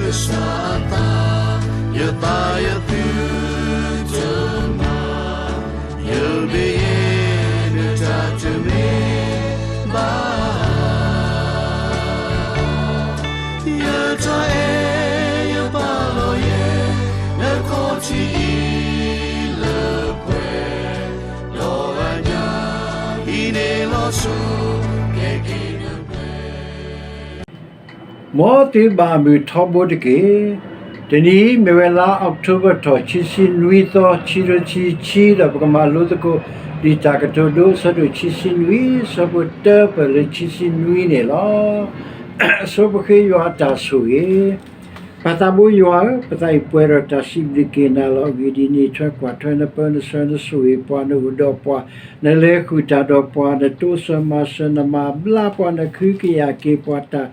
ကစၢ်အသး, ယသးယသုတမၤ, ယမ့ၢ်ယဲ နတၢ်တမ့ၢ်ဘၣ် ယတၢ်အဲၣ်ယပာ်လီၤယဲ နခီၣ်ထံးအံၤလၢပှဲၤ, ဒီးအညၣ်အံၤန့ၣ်လီၤစိၤ ကဲက့ၤနပှဲၤ မ်သုဘၣ်မုာ်ထီဘိတက့ၢ်. တနံၤအံၤမ့ၢ်ဝဲလါအီးကထိဘၢၣ်ထီၣ် ခံဆံနွံသီ ခံကထိခံဆံခံ ဒီးပကမၤလိသကိး လံာ်တၢ်ကတိၤဒိ အဆၢဒိၣ်ခံဆံနွံ အဆၢဖိတၢပၢၢ်လၢခံဆံနွံန့ၣ်လီၤ. အဆိပဃ့ယွၤအတၢ်ဆိၣ်ဂ့ၤ ပၢ်သးဘိယွၤဧၢ, ပသးအံၤပှဲၤဒီးတၢ်စံးဘျုးက့ၤနၤလီၤ. အဂ့ၢ်ဒ်အံၤ, နထွဲကွၢ်ထွဲနပၢနဆှၢ နဆိၣ်ဂ့ၤပှၤ နအိၣ်ဒီးပှၤ နလဲၤဃုာ်တၢ်ဒီးပှၤ နတိစၢၤမၤစၢၤ နမၤဘျါပှၤ နကဟုကယာ်က့ၤပှၤ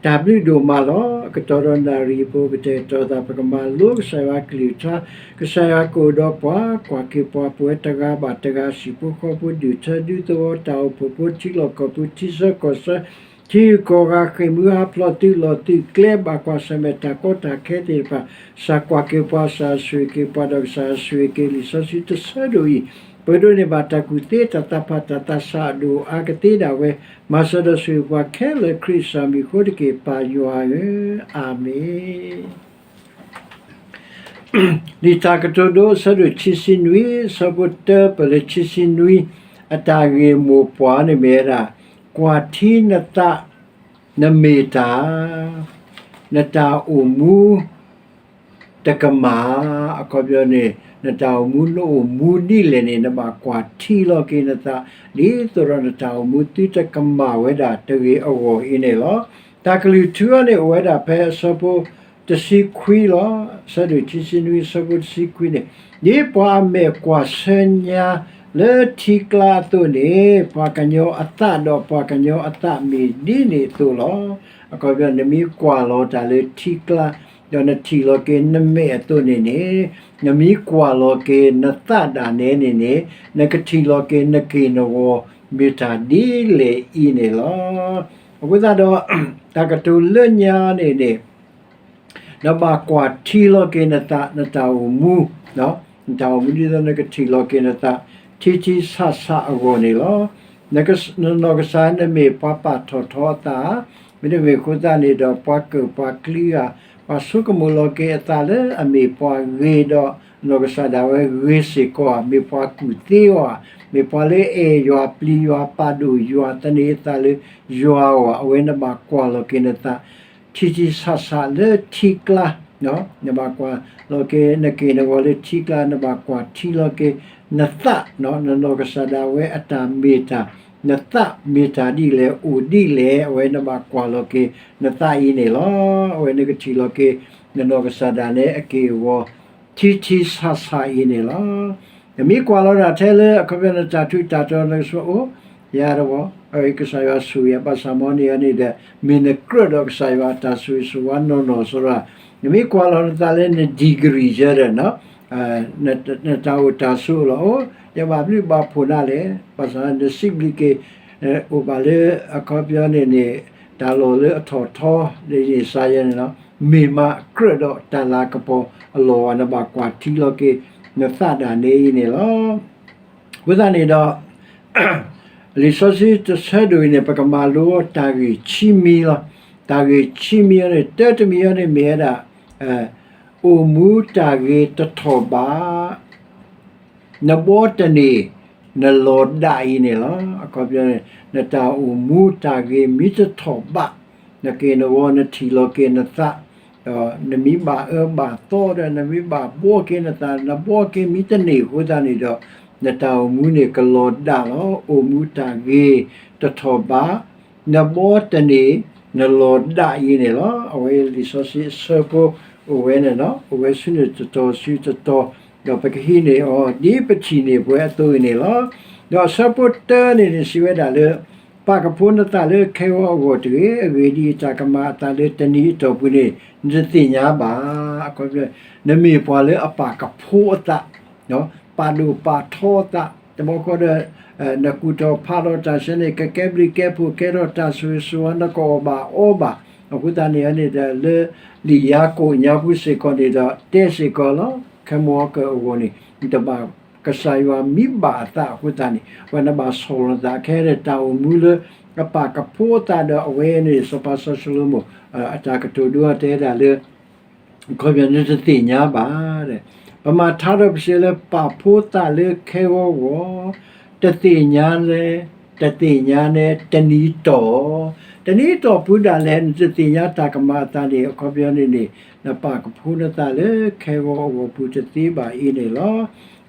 တၢ်ဘျုးဒိၣ်မးလီၤ. အကတီၢ်ဒီးနၣ်ရံၣ်အပူၤ ပတအဲၣ်တီသး ပကမၤလိကစၢ်ယွၤအကလုၢ်ကထါ, ကစၢ်ယွၤကအိၣ်ဒီးပှၤ ကွၢ်က့ၤပှၤ ပဝဲတဂၤဘၣ်တဂၤ ဟံၣ်ဖိဃီဖိ ဒူၣ်ထၢဒူသဝီ တၢ်အိၣ်ဖှိၣ်ဖိ ထံလီၢ်ကီၢ်ပူၤ ထံဆၢကီၢ်ဆၢ ထံဂုၤကီၢ်ဂၤ ဃ့ၢ်မှံဟးဖျိး သုးလီၢ်သုးကျဲ ဘၣ်ကွၢ်ဆၢၣ်မဲာ်တၢ်ကီတၢ်ခဲသ့ၣ်တဖၣ် ကစၢ်ကွၢ်က့ၤပှၤ ကစၢ်ဆိၣ်ဂ့ၤက့ၤပှၤ ဒီးကစၢ်ဆိၣ်ဂ့ၤက့ၤလံာ်စီဆှံတဆၢဒိၣ်အံၤ ပဒိးန့ၢ်ဘၣ်တၢ်ကူၣ်သ့ တၢ်သးဖး တၢ်သးဆးအဒိၣ်အါကသ့ဒၣ်ဝဲ မၤစၢၤဒီးဆိၣ်ဂ့ၤပှၤခဲလၢာ် ခရံာ်ကစၢ်မံၤအဃိတက့ၢ် ပၢ်ယွၤဧၢ, အၤမ့ၣ်. လံာ်တၢ်ကတိၤဒိ အဆၢဒိၣ်ခံဆံနွံ အဆၢဖိတၢပၢၢ်လၢခံဆံနွံ အတၢ်ဂ့ၢ်မိၢ်ပှၢ်န့ၣ်မ့ၢ်ဝဲဒၣ် ကွၢ်ထံနသး နမ့ၢ်တၢ် နတၢ်အိၣ်မူ တကမၣ်, အခီပညီန့ၣ် နတၢ်အိၣ်မူနအိၣ်မူဒ်လဲၣ်န့ၣ် နဘၣ်ကွၢ်ထံလီၤက့ၤနသး ဒ်သိးဒီးနတၢ်အိၣ်မူသုတကမၣ်ဝဲဒၣ်တဂ့ၤအဂီၢ်အံၤန့ၣ်လီၤ. တၢ်ကလုၢ်ထူအံၤန့ၣ် အိၣ်ဝဲဒၣ်ဖဲအဆၢဖိတဆံခွံလီၤ. အဆၢဒိၣ်ခံဆံနွံ အဆၢဖိတဆံခွံန့ၣ် ဒ်ပှၤအမဲာ်ကွၢ်ဆၢညါလၢထံကျါအသိးန့ၣ် ပှၤကညီအသးဒီးပှၤကညီအသးမ့ၢ်ဒ်န့ၣ်အသိးလီၤ. အခီပညီ နမ့ၢ်ကွၢ်လီၤတၢ်လၢထံကျါ ဒီးနထံၣ်လီၤက့ၤနမဲာ်အသိးန့ၣ်န့ၣ် နမ့ၢ်ကွၢ်လီၤက့ၤနသးဒၣ်နဲန့ၣ်န့ၣ် နကထံၣ်လီၤက့ၤနက့ၢ်နဂီၤမ့ၢ်တၢ်ဒ်လဲၣ်အံၤန့ၣ်လီၤ. အဃိသတးဒီး တၢ်ကတိၤလၢညါန့ၣ်န့ၣ် နဘၣ်ကွၢ်ထံလီၤက့ၤနသး နတၢ်အိၣ်မူ, နတၢ်အိၣ်မူဒ်သိးနကထံၣ်လီၤက့ၤနသး ထံထံဆးဆးအဂီၢ်န့ၣ်လီၤ. နနီၢ်ကစၢ်နမ့ၢ်ပှၤပာ်ထီၣ်ထီအသးဧါ, မ့တမ့ၢ်အဃိသတးန့ၣ်ဒီး ပှၤကၢၣ်ပှၤကျံဧါ, ပှၤဆိကမိၣ်လီၤက့ၤအသးလၢအမ့ၢ်ပှၤဂ့ၤဒီး နီၢ်ကစၢ်ဒၣ်ဝဲဂ့ၤစ့ၢ်ကီးဧါ, မ့ၢ်ပှၤကူၣ်သ့အီၤဧါ, မ့ၢ်ပှၤလၢအဲၣ်ယွၤပျံၤယွၤပာ်ဒိၣ်ယွၤသန့ၤအသးလၢယွၤအဂီၢ်, အဝဲနဘၣ်ကွၢ်လီၤက့ၤနသး ထံထံဆးဆးလၢထံကျါ, နဘၣ်ကွၢ်လီၤက့ၤနက့ၢ်နဂီၤလၢထံကျါ, နဘၣ်ကွၢ်ထံလီၤက့ၤနသး, နနီၢ်ကစၢ်ဒၣ်ဝဲအတၢ်မ့ၢ်တၢ်, နသးမ့ၢ်တၢ်ဒ်လဲၣ် အိၣ်ဒ်လဲၣ်, အဝဲနဘၣ်ကွၢ်လီၤက့ၤနသးအံၤန့ၣ်လီၤ. အဝဲနကထံၣ်လီၤက့ၤ နနီၢ်ကစၢ်ဒၣ်နဲအက့ၢ်အဂီၤ ထံထံဆးဆးအံၤန့ၣ်လီၤ. နမ့ၢ်ကွၢ်လီၤတၢ်ထဲလၢအခီပညီနတၢ်ထူးတၢ်တီၤ နကဆိၣ်အိၣ်ယၤတဝီ, ကစၢ်ယွၤဆိၣ်ဂ့ၤယၤ ဘၣ်ဆၣ်မ်န့ၣ်န့ၣ်ဒီး မ့ၢ်နကြၢးဒီးကစၢ်ယွၤအတၢ်ဆိၣ်ဂ့ၤဆိၣ်ဝါနီၢ်နီၢ်ဆိဒီး, နမ့ၢ်ကွၢ်လီၤနသးလၢန degree ယဲဒီး နတၢ်အိၣ်တၢ်ဆိးလီၤအိၣ်, ယဘၣ်ဘျုးဘၣ်ဖှိၣ်နၤလဲၣ်, ဘၣ်ဆၣ်နစံးဘျုးက့ၤ အိၣ်ဘၣ်လၢအခီပညီန့ၣ်န့ၣ် တၢ်လီၢ်လၢအထီၣ်ထီ ဒ်န့ၣ်စါယဲန့ၣ်လီၤ. မ့ၢ်မးကြၢးဒီးတၢ်လၤကပီၤအလီၢ် နဘၣ်ကွၢ်ထံလီၤက့ၤနသးဒၣ်နဲအံၤန့ၣ်လီၤ. အဃိသတးန့ၣ်ဒီး လံာ်စီဆှံတဆၢဒိၣ်အံၤန့ၣ် ပကမၤလိတၢ်ဂ့ၢ်ခံမံၤလီၤ. တၢ်ဂ့ၢ်ခံမံၤအံၤန့ၣ် တၢတမံၤအံၤန့ၣ် မ့ၢ်ဝဲဒၣ် အိၣ်မူတၢ်ဂ့ၤတထီၣ်ဘး နဘီတန့ၢ် နလီၤဒၣ်အံၤန့ၣ်လီၤ. အခီပညီန့ၣ် နတၢ်အိၣ်မူတၢ်ဂ့ၤမ့ၢ်တထီၣ်ဘး နက့ၢ်နဂီၤ နထံၣ်လီၤက့ၤနသး ဒီးနမ့ၢ်ဘၣ်အၢဘၣ်သီဒီး နမ့ၢ်ဘၣ်ဘှီက့ၤနသး နဘှီက့ၤမ့ၢ်တန့ၢ်အဃိသတးန့ၣ်ဒီး နတၢ်အိၣ်မူန့ၣ်ကလီၤဒၣ်လီၤ. အိၣ်မူတၢ်ဂ့ၤတထီၣ်ဘး နဘီတန့ၢ် နလီၤဒၣ်အံၤန့ၣ်လီၤ. အဝဲလံာ်စီဆှံအဆၢဖိအိၣ်ဝဲန့ၣ်လီၤ. အိၣ်ဝဲဆူန့ၣ်တတီၤဆူတတီၤ ဒီးပကဟံးန့ၢ်အီၤ ဒ်ပထံၣ်န့ၢ်ပဝဲအသိးအံၤန့ၣ်လီၤ. ဒီးအဆၢဖိတၢန့ၣ်န့ၣ် စံးဝဲဒၣ်လၢ ပာ်ကဖိနသးလၢခဲဂီၤအဂီၢ်တဂ့ၤ. အဂ့ၢ်ဒ်အံၤ, တၢ်ကမၤအသးလၢတနံၤအတီၢ်ပူၤန့ၣ် နတသ့ၣ်ညါဘၣ်. အခီပညီ နမ့ၢ်ပှၤလၢအပာ်ကဖိအသး ပာ်ဒိၣ်ပာ်ထီအသး, တဘျီဃီဒီး နကူၣ်ထီၣ်ဖးထီၣ်တၢ်ဆၢန့ၣ် ကကဲဘျုးကဲဖှိၣ် ကဲထီၣ်တၢ်ဆိၣ်ဂ့ၤဆိၣ်ဝါ နကအီၣ်ဘၣ်အီဘၣ် အဃိသတးန့ၣ်န့ၣ်ဒီး လၢလံာ်ယၤကိာ်ညါပူၤစ့ၢ်ကီးန့ၣ်ဒီး တဲစ့ၢ်ကီးလီၤ. ခဲမုၢ်ဟါကၢအဂီၢ်န့ၣ် နတဘၣ် ကစၢ်ယွၤမံဘၣ်အသးအဃိသတးန့ၣ် ဝဲနဘၣ်ဆီၣ်လီၤနသး ခဲအံၤန့ၣ် တၢ်အိၣ်မူလၢ အပာ်ကဖိအသးဒီးအဝဲန့ၣ် စီၤပၤစီၤၡလိၤမိၣ် အတၢ်ကတိၤဒိတဲဒၣ်လၢ ခီပညီ နတသ့ၣ်ညါဘၣ် ပမၤထါဒီးပစံးလၢပာ်ဖိသးလၢခဲဂီၤဂီၤ, တသ့ၣ်ညါလဲၣ်, တသ့ၣ်ညါနဲ တနံၤတီၢ်, တနံၤတီၢ်ပူၤဒၣ်လဲာ် နတသ့ၣ်ညါတၢ်ကမၤအသးန့ၣ် အခီပညီန့ၣ်န့ၣ် နပာ်ကဖိနသးလၢခဲဂီၤအဂီၢ်ပူၤတသ့ဘၣ်အံၤန့ၣ်လီၤ.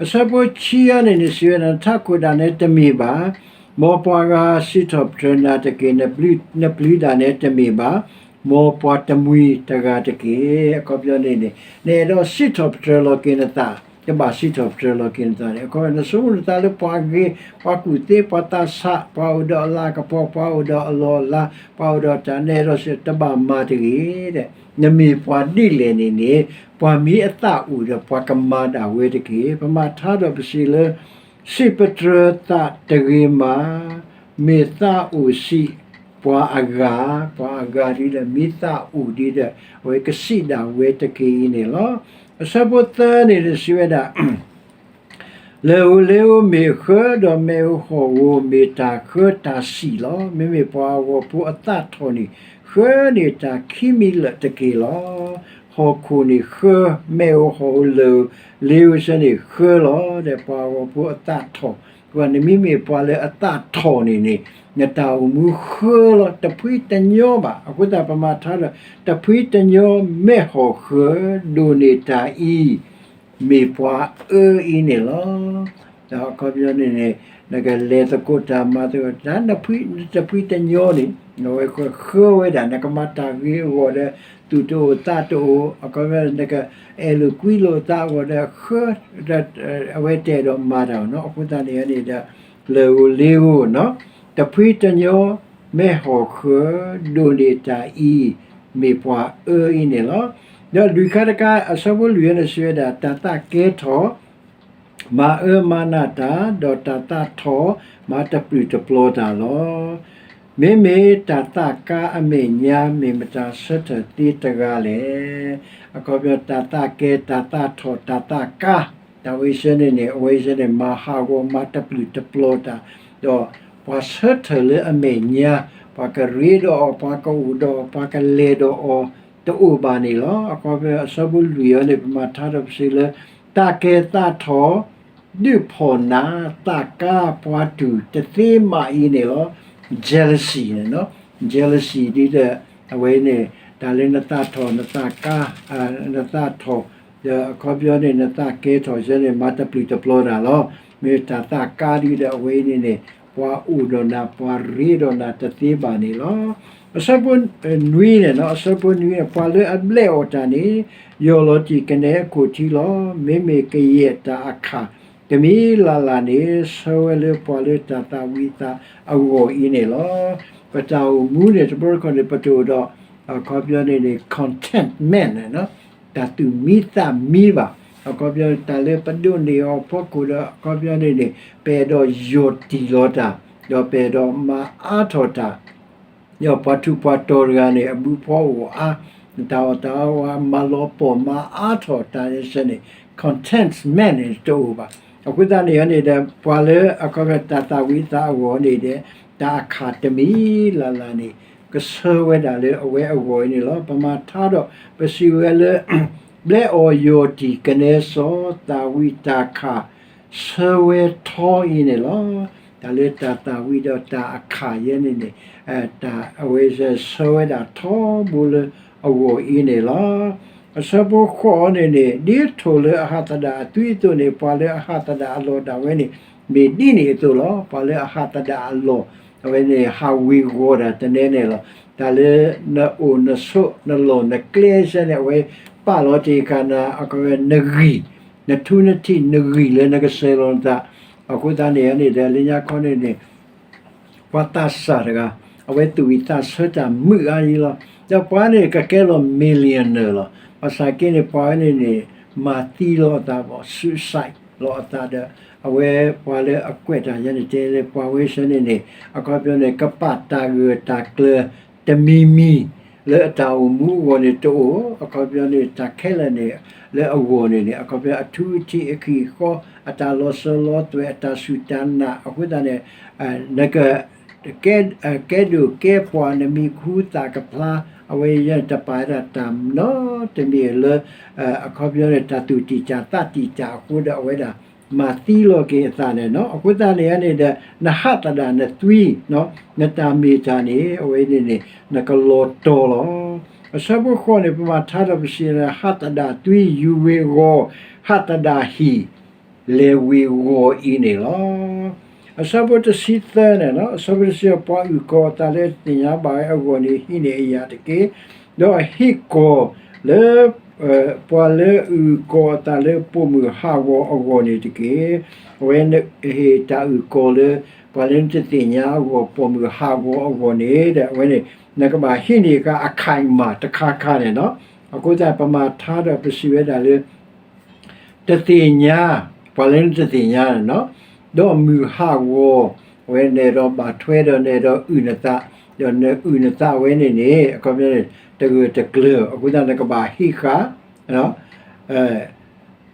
အဆၢဖိဆံအံၤန့ၣ်န့ၣ် စံးဝဲဒၣ် နထးခိၣ်ဒၣ်နဲတမ့ၢ်ဘၣ်, မ်ပှၤဂၤစံးထီၣ်ပတြၢၤနၤတက့ၢ်, နပျံၤဒၣ်နဲတမ့ၢ်ဘၣ်, မ်ပှၤတမှံၤတဂၤတက့ၢ်. အခီပညီန့ၣ်န့ၣ် နအဲၣ်ဒိးစံးထီၣ်ပတြၢၤလီၤက့ၤနသး, တဘၣ်စံးထီၣ်ပတြၢၤလီၤက့ၤနသးန့ၣ် အခီပညီ နဆိကမိၣ်နသးလၢပှၤဂ့ၤ, ပှၤကူၣ်သ့, ပှၤသးဆး, ပှၤအိၣ်ဒီးအလၤကပီၤ, ပှၤအိၣ်ဒီးအလီၢ်အလၤ, ပှၤအိၣ်ဒီးတၢ် နအဲၣ်ဒိးစံး တဘၣ်မၤတဂ့ၤ, နမ့ၢ်ပှၤဒ်လဲၣ်န့ၣ်န့ၣ် ပှၤမ့ၢ်အသးအိၣ်ဒီးပှၤကမၤဒၣ်ဝဲတက့ၢ်. ပမၤထါဒီးပစံးလၢ စံးပတြၢၤသးတဂ့ၤမး, မ့ၢ်သးအိၣ်စံးပှၤအဂၤ, ပှၤအဂၤဒ်ဒီး မ့ၢ်သးအိၣ်ဒ်ဒီး အဝဲကစံးဒၣ်ဝဲတက့ၢ်အံၤန့ၣ်လီၤ. အဆၢဖိသၢန့ၣ်စံးဝဲဒၣ် လၢၢ်ဧိၤလ့ဧိၤမ့ၢ်ဃၢဒီး မ့ၣ်ဧိၤဟီၣ်ဧိၤမ့ၢ်တၢ်ဃၢတၢ်စံၣ်လီၤ. မ့မ့ၢ်ပှၤအဂီၢ်ဖိအသးထီၣ်န့ၣ် ဃၢန့ၢ်တၢ်ခံမံၤလၢာ်တက့ၢ်လီၤ. ဟီၣ်ခိၣ်န့ၣ်ဃၢ, မ့ၣ်ဧိၤဟီၣ်ဧိၤလၢၢ်ဧိၤလ့ဧိၤစ့ၢ်န့ၣ်ဃၢလီၤ. ဒီးပှၤအဂီၢ်ဖိအသးထီၣ်, ပှၤနမ့မ့ၢ်ပှၤလၢအသးထီၣ်န့ၣ်န့ၣ် နတၢ်အိၣ်မူဃၢလီၤ, တဖှံတညီဘၣ်. အဃိသတးပမၤထါဒီး တဖှံတညီ မ့ၢ်ဟီၣ်ဃၢ ဒိၣ်န့ၢ်တၢ်အံၤ မ့ၢ်ပှၤအၢအံၤန့ၣ်လီၤ. ဒီးအခီပညီန့ၣ်န့ၣ် နကလဲၤသကိးတၢ်မၤသကိးတၢ် နတဖှံတညီန့ၣ် အဝဲဃၢဝဲဒၣ် နကမၤတၢ်ဂ့ၤအဂီၢ်ဒီး သူၣ်တအိၣ်သးတအိၣ် အခီပညီ နကအဲၣ်လိာ်ကွံလိာ်သးအဂီၢ်ဒီး ဃၢ အဝဲတအဲၣ်ဒိးမၤတၢ်နီၤ. အဃိသတးန့ၣ်န့ၣ်ဒီး လၢၢ်ဧိၤလ့ဧိၤနီၤ တဖှံတညီ မ့ၢ်ဟီၣ်ဃၢ ဒိၣ်န့ၢ်တၢ်အံၤ မ့ၢ်ပှၤအၢအံၤန့ၣ်လီၤ. ဒီးလွံၢ်ခါတခါ အဆၢဖိလွံၢ်န့ၣ်စံးဝဲဒၣ် တၢ်သးကဲထီၣ် မၤအၢမၤနးတၢ်, ဒီးတၢ်သးထီၣ် မၤတပျုာ်တပျီၤတၢ်လီၤ. မ့မ့ၢ်တၢ်သးကါအမဲာ်ညါ မ့ၢ်မတၤဆၢထၢၣ်သ့တဂၤလဲၣ်. အခီပညီ တၢ်သးကဲ တၢ်သးထီၣ် တၢ်သးကါ တၢ်ဝဲစ့ၢ်န့ၣ်န့ၣ် အဝဲစ့ၢ်န့ၣ် မၤဟးဂီၤ မၤတပျုာ်တပျီၤတၢ်, ဒီးပှၤဆၢထၢၣ်လၢအမဲာ်ညါ ပှၤကရ့ဒီးအီၤ ပှၤကအိၣ်ဒီးအီၤ ပှၤကလဲၤဒီးအီၤ တအိၣ်ဘၣ်န့ၣ်လီၤ. အခီပညီ အဆၢဖိလွံၢ်အံၤန့ၣ် ပမၤထါဒီးပစံးလၢ သးကဲသးထီၣ် ဒုးဖီၣ်နး သးကါပှၤတူၢ်တသ့မးအံၤန့ၣ်လီၤ. jealousy န့ၣ်နီၤ jealousy ဒ်ဒီး အဝဲန့ၣ် တၢ်လၢနသးထီၣ် နသးကါ နသးထီၣ် ဒီးအခီပညီန့ၣ် နသးကဲထီၣ်စ့ၢ်န့ၣ် မၤတပျုာ်တပျီၤတၢ်လီၤ. မ့ၢ်တၢ်သးကါဒ်ဒီး အဝဲန့ၣ်န့ၣ် ပှၤအိၣ်ဒီးနၤ ပှၤရ့ဒီးနၤတသ့ဘၣ်န့ၣ်လီၤ. အဆၢဖိနွံန့ၣ်နီၤ အဆၢဖိနွံန့ၣ် ပှၤလၢအဘျဲးအီၣ်တၢ်န့ၣ် ယီၢ်လီၤတံၢ်ကနဲအခိၣ်ထံလီၤ. မ့မ့ၢ်ကယဲၢ်တၢ်အခၣ် တမံၤလၢ်လၢ်န့ၣ် ဆၢဝဲလၢပှၤလၢတၢ်သၣ်ဝံၤသးအဂီၢ်အံၤန့ၣ်လီၤ. ပတၢ်အိၣ်မူန့ၣ် တဘျီတခီၣ်န့ၣ် ပတအိၣ်ဒီး အခီပညီန့ၣ်န့ၣ် contentment န့ၣ် တၢ်သူၣ်မံသးမံဘၣ်. အခီပညီ တၢ်လၢပဒိးန့ၢ်အီၤဖီခိၣ်ဒီး အခီပညီန့ၣ်န့ၣ် ပအဲၣ်ဒိးယီၢ်တံၢ်လီၤတၢ် ဒီးပအဲၣ်ဒိးမၤအါထီၣ်တၢ် ဒီးပှၤထူးပှၤတီၤတဂၤန့ၣ် အဘုဖီအိၣ်အါ, တၢ်အီၣ်တၢ်အီဝဲမၤလီၤပီၢ်မၤအါထီၣ်တၢ်စ့ၢ်န့ၣ် contentment န့ၣ်တအိၣ်ဘၣ်. အဃိသတးန့ၣ်န့ၣ်ဒီး ပှၤလၢအခီပညီတၢ်သၣ်ဝံၤသးအဂီၢ်န့ၣ်ဒီး တၢ်အခၣ်တမံၤလၢ်လၢ်န့ၣ် ကဆၢဝဲဒၣ်လၢအဝဲအဂီၢ်အံၤန့ၣ်လီၤ. ပမၤထါဒီး ပစံးဝဲလၢ ဘျဲးအီၣ်ယီၢ်တံၢ်ကနဲစီၤ သၣ်ဝံၤတၢ်ခၣ် ဆၢဝဲထီအံၤန့ၣ်လီၤ. တၢ်လၢတၢ်သၣ်ဝံၤဒီးတၢ်အခၣ်ယဲန့ၣ်န့ၣ် တၢ်အဝဲဆၢဝဲဒၣ်ထီဘိလၢအဂီၢ်အံၤန့ၣ်လီၤ. အဆၢဖိဃိးန့ၣ်န့ၣ် ဒ်ထိၣ်လၢအဟးသဒၣ်အသွံအသိးန့ၣ် ပှၤလၢအဟးသဒၣ်အလီၢ်ဒၣ်ဝဲန့ၣ် မ့ၢ်ဒ်န့ၣ်အသိးလီၤ. ပှၤလၢအဟးသဒၣ်အလီၢ် အဝဲန့ၣ်ဟးဝ့ၤဝီၤတၢ်တနဲနဲလီၤ. တၢ်လၢနအိၣ်နဆိးနလီၢ်နကျဲစ့ၢ်န့ၣ် အဝဲပာ်လီၤတ့ၢ်ဃာ်နၤ အခီပညီနဂံၢ် နထူနထံၣ်နဂံၢ်လၢနကစၢ်လီၤနသး. အဃိသတးန့ၣ်န့ၣ်ဒီး လၢညါခီန့ၣ်န့ၣ် ပှၤသးစၢ်တဂၤ အဝဲသူၣ်ဝံၣ်သးဆၢတၢ်မုာ်အါအံၤလီၤ. ဒီးပှၤန့ၣ်ကကဲလီၤ millionaire လီၤ. ဘၣ်ဆၣ်က့န့ၣ် ပှၤဝဲန့ၣ်န့ၣ် မၤသံလီၤအသးဘၣ် suicide လီၤအသးဒီး အဝဲပှၤလၢအကွဲးတၢ်ယဲန့ၣ်တဲလၢ ပှၤဝဲဆၢန့ၣ်န့ၣ် အခီပညီန့ၣ် ကပာ်တၢ်ဂၢၢ်တၢ်ကျၢၤတမံၤမံၤ လၢအတၢ်အိၣ်မူအဂီၢ်န့ၣ်တအိၣ်, အခီပညီန့ၣ် တၢ်ခဲလၢာ်န့ၣ် လၢအဂီၢ်န့ၣ်န့ၣ် အခီပညီအထူအထံးအက့ၢ်အဂီၤ အတၢ်လီၤစၢၤလီၤသွဲၣ် အတၢ်စူၢ်တၢ်နာ် အဃိသတးန့ၣ် နက ကဲဒိၣ်ကဲပှၢ် နမံၤဟူသၣ်ကဖျါ အဝဲယဲတပာ်ဝဲဒၣ်တၢ်နီတမံၤလၢ အခီပညီန့ၣ် တၢ်သူၣ်တံာ်တာ်သးတံာ်တာ်အဃိဒီး အဝဲဒၣ်မၤသံလီၤက့ၤအသးန့ၣ်နီၤ. အဃိသတးန့ၣ်န့ၣ်ဒီး နဟးသဒၣ်နသွံ, နတၢ်မ့ၢ်တၢ်န့ၣ် အဝဲန့ၣ်န့ၣ် နကလီၤတီၤလီၤ. အဆၢဖိဃိးန့ၣ် ပမၤထါဒီးပစံး ဟးသဒၣ်သွံ ယူၤဝ့ၤဂီၤ, ဟးသဒၣ်ဟံၣ် လဲၤဝ့ၤဂီၤအံၤန့ၣ်လီၤ. အဆၢဖိတဆံသၢန့ၣ်, အဆၢဖိတဆံ ပှၤအုၣ်ကီၤအသးလၢတသ့ၣ်ညါဘၣ်ဝဲအဂီၢ်န့ၣ် ဟံးန့ၢ်အယၣ်တက့ၢ်. ဒီးဟ့ၣ်ကီၤလၢ ပှၤလၢအုၣ်ကီၤအသးလၢပိာ်မုၣ်ဟးဂီၤအဂီၢ်န့ၣ်တက့ၢ်. အဝဲဟ့ၣ်တၢ်အုၣ်ကီၤလၢ ပှၤလၢနတသ့ၣ်ညါအဂီၢ် ပိာ်မုၣ်ဟးဂီၤအဂီၢ်န့ၣ်ဒီး အဝဲန့ၣ် နကဘၣ်ဟံးန့ၢ်ဃာ်အခၢၣ်မၤတခါခါန့ၣ်နီၤ. အဃိသတး ပမၤထါဒီးပစံးဝဲဒၣ်လၢ တသ့ၣ်ညါ, ပှၤလၢနတသ့ၣ်ညါန့ၣ်နီၤ, ဒီးမုၢ်ဟးဂီၤ, အဝဲနအဲၣ်ဒိးဘၣ်ထွဲဒီးနအဲၣ်ဒိးအုၣ်နသး, ဒီးနအုၣ်နသးဝဲန့ၣ်န့ၣ် အခီပညီန့ၣ် တဂၢၢ်တကျၢၤ, အဃိသတးနကဘၣ်ဟံးဃာ်